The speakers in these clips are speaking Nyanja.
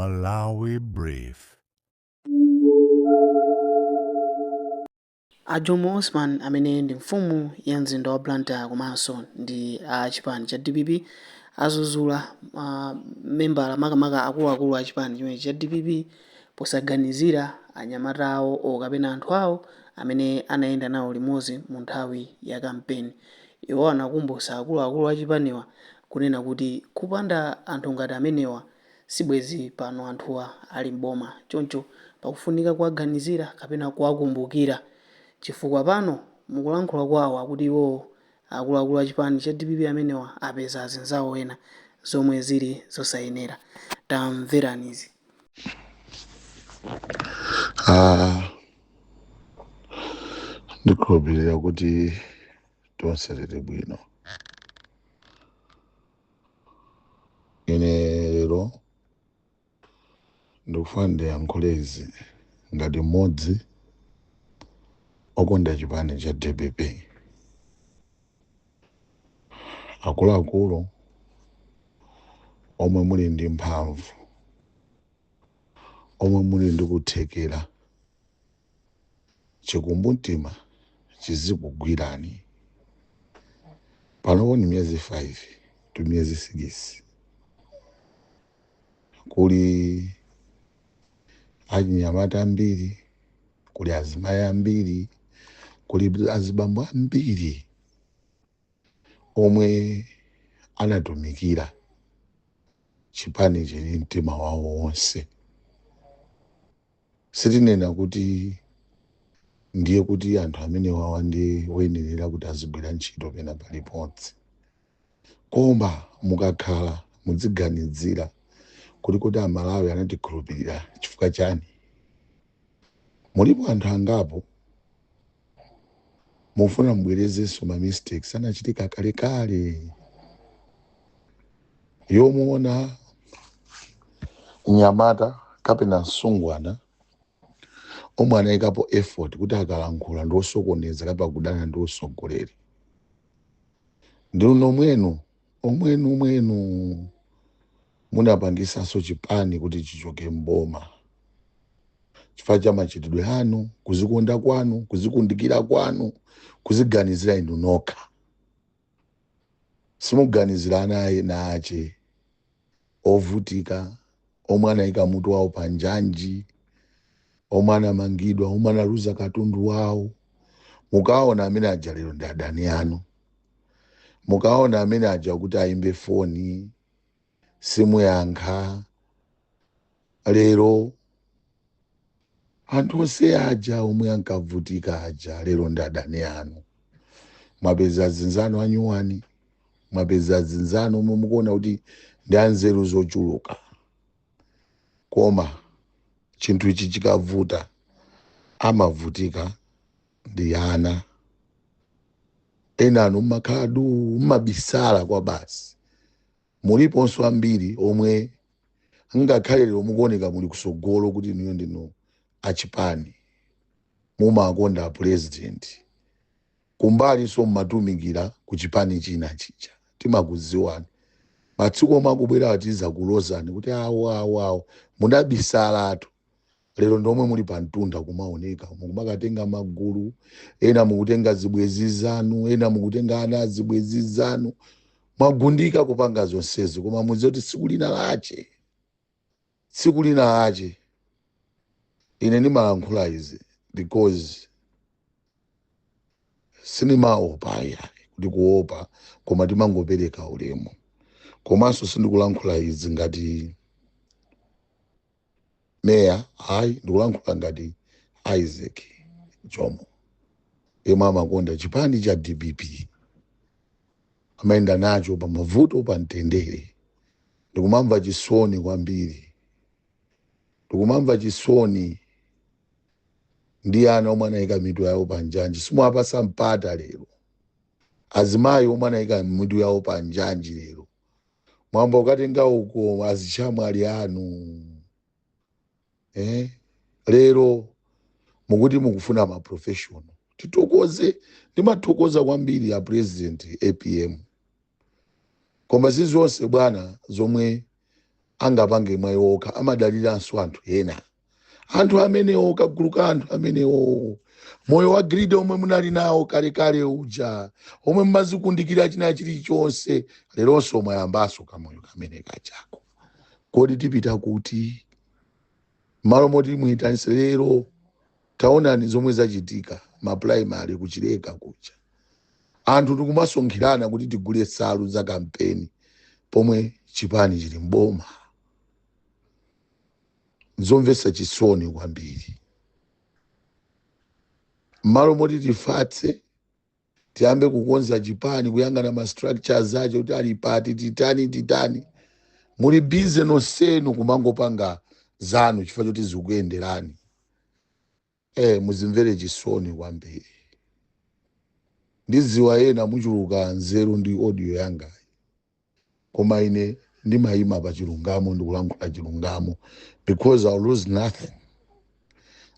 Malawi Brief. A Jomo Osman amene ndi mfumu ya mzinda wa Blantyre komanso ndi a chipani cha dpp azuzula ma membala makamaka akuluakulu a chipani chimenechi cha dpp posaganizira anyamata awo o kapena anthu awo amene anayenda nawo limodzi mu nthawi ya kampeni. Iwo anakumbutsa akuluakulu a chipaniwa kunena kuti kupanda anthu ngati amenewa sibwezi pano anthuwa ali m'boma choncho pakufunika kuwaganizira kapena kuwakumbukira chifukwa pano mukulankhula kwawo akuti iwowo akuluakulu a chipani cha dpp amenewa apeza azinzawo ena zomwe zili zosayenera. Tamverani izi. Ah, ndikhulupirira kuti tonse tili bwino. Ine lero ndikufuna ndiyankhule izi ngati mmodzi okonda chipani cha dpp. Akuluakulu omwe muli ndi mphamvu, omwe muli ndi kuthekera, chikumbumtima chizikugwirani. Panopo ni miyezi 5 to miyezi 6, kuli achinyamata ambiri, kuli azimayi ambiri, kuli azibambo ambiri omwe anatumikira chipani chili mtima wawo wonse. Sitinena kuti ndiye kuti anthu amene wawa ndi oyenerera kuti azigwira ntchito pena paliponse, koma mukakhala mudziganizira kuti Amalawi anatikhulupirira chifukwa chani. Mulipo anthu angapo mufuna mubwerezenso ma mistakes anachitika kalekale, yomuona mnyamata kapena msungwana omwe anayikapo effort kuti akalankhula ndi osokoneza kapena kudana ndi usogoleri, ndi nomwenu omwenu mwenu munapangisanso chipani kuti chichoke mboma chifukwa cha machitidwe anu, kuzikonda kwanu, kuzikundikira kwanu, kuziganizira inu nokha. Simuganizira ana ena ache ovutika omwe anayika mutu wawo pa njanji, omwe anamangidwa, omwe analuza katundu wawo. Mukaona amene aja lero ndi adani anu. Mukaona amene aja kuti ayimbe foni simuyankha. Lero anthu onse aja omwe ankavutika aja lero ndi adani anu. Mwapeza azinzanu anyuwani, mwapeza azinzanu omwe mukuona kuti ndi anzeru zochuluka, koma chinthu ichi chikavuta amavutika ndi ana. Ena anu mmakhala du mmabisala kwa basi. Muliponso ambiri omwe ngakhale lero mukuoneka muli kusogolo kuti inuyo ndinu achipani, mumakonda a president, kumbalinso mmatumikira ku chipani china chija. Timakudziwani. Matsiku omwe akubwera atiza kulozani kuti awo awo awo munabisalatu. Lero ndomwe muli pa mtunda kumaoneka, mukumakatenga magulu ena, mukutenga zibwezi zanu, ena mukutenga ana azibwezi zanu, mwagundika kupanga zonsezo. Koma mudziwe kuti tsiku lina lache, tsiku lina lache, ine ndimalankhula izi because sindimaopa ayi kuti kuopa, koma timangopereka ulemu. Komanso sindikulankhula izi ngati meya, ayi, ndikulankhula ngati Isaac Jomo yemwe amakonda chipani cha DPP, amayenda nacho pa mavuto, pa mtendere. Ndikumamva chisoni kwambiri, ndikumamva chisoni ndi ana omwe anayika mitu yawo pa njanji, simuwapasa mpata lero. Azimayi omwe anayika mitu yawo pa njanji lero mwamba ukatenga uko azichamwali anu, eh? Lero mukuti mukufuna ma professional. Titokoze, ndimathokoza kwambiri ya President APM, koma zizonse bwana zomwe Angapange mwayi okha, amadaliranso anthu ena, anthu amenewo, kagulu ka anthu amenewo. Moyo wa greed omwe munali nawo kalekale uja, omwe mumazikundikira china chilichonse, leronso mwayambanso kamoyo kamene kachako. Kodi tipita kuti? Malo moti muyitanise lero, taonani zomwe zachitika maprimary kuchileka kuja. Anthu tikumasonkhirana kuti tigule nsalu za kampeni pomwe chipani chili mboma. Zomvetsa chisoni kwambiri. Malo moti tifatse, tiyambe kukonza chipani, kuyang'ana ma structures acho kuti ali pati, titani titani, muli busy nonsenu kumangopanga zanu chifukwa choti zikuyenderani. Muzimvere chisoni kwambiri. Ndidziwa ena muchuluka nzeru ndi audio yangayi, koma ine ndimayima pa chilungamo, ndikulankhula chilungamo because I'll lose nothing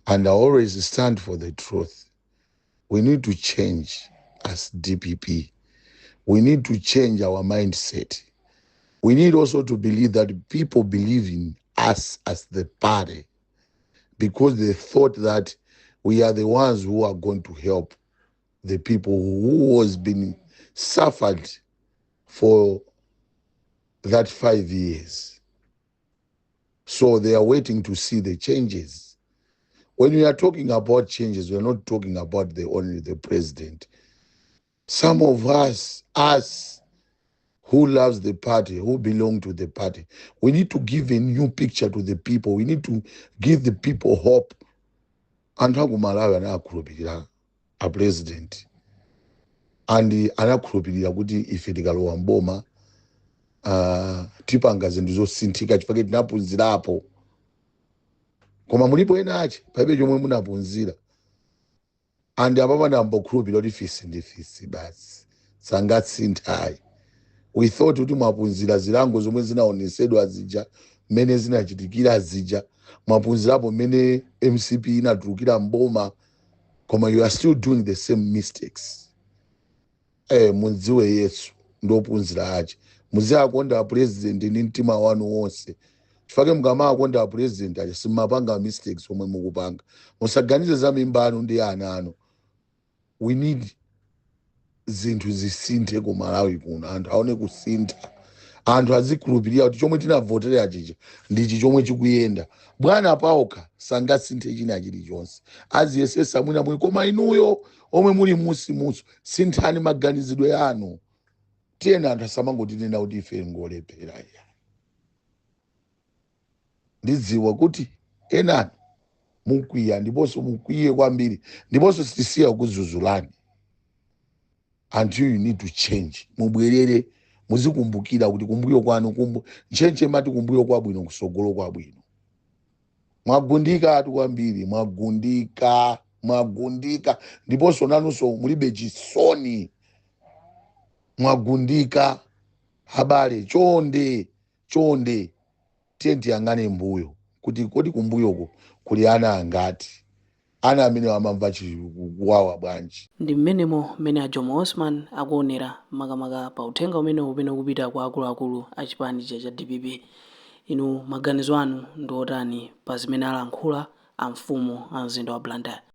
and I always stand for the truth. We need to change as DPP. We need to change our mindset. We need also to believe that people believe in us as the party because they thought that we are the ones who are going to help the people who was been suffered for that 5 years. So they are waiting to see the changes. When we are talking about changes, we are not talking about the only the president. Some of us, us who loves the party, who belong to the party, we need to give a new picture to the people. We need to give the people hope. Anthu aku Malawi anakhulupirira a president and anakhulupirira kuti ife tikalowa mboma tipanga zinthu zosinthika chifukwa tinaphunzirapo. Koma mulipo ena ache palibe chomwe munaphunzira, and apa panambokhulupirira kuti fisi ndi fisi basi, sangasinthayi. We thought kuti mwaphunzira zilango zomwe zinaonesedwa zija, mmene zinachitikira zija, mwaphunzirapo mmene MCP inatulukira mboma, koma you are still doing the same mistakes. Mudziwe Yesu ndophunzira ache. Muziakonda president ndi mtima wanu wonse, chifukwa mukamakonda president aja simapanga mistakes omwe mukupanga. Musaganize za mimba anu ndi ana anu. We need zinthu zisinthe ku Malawi kuno, anthu aone kusintha, anthu azikhulupirira kuti chomwe tinavotera chicha ndichi chomwe chikuyenda. Bwana paokha sangasinthe china chilichonse, aziyesesa mwina mwe, koma inuyo omwe muli musi muso, sinthani maganizidwe anu. Tiyeni, anthu asamangotinena kuti ife ngolephera ya. Ndidziwa kuti enani mukwiya, ndiponso mukwiye kwambiri, ndiponso sitisiya kuzuzulani until you need to change. Mubwerere, muzikumbukira kuti kumbuyo kwanu kumbu ntchentche mati kumbuyo kwabwino kusogolo kwabwino. Mwagundika atu kwambiri, mwagundika, mwagundika, ndiponso nanunso mulibe chisoni, mwagundika. Abale, chonde chonde, tiye tiyang'ane mbuyo kuti kodi kumbuyoko kuli ana angati, ana amene amamva kuwawa bwanji? Ndi mmenemo mmene a Jomo Osman akuonera makamaka pa uthenga umene ukupita kwa akuluakulu a chipani cha DPP. Inu maganizo anu ndi otani pa zimene alankhula a mfumu a mzinda wa Blantyre?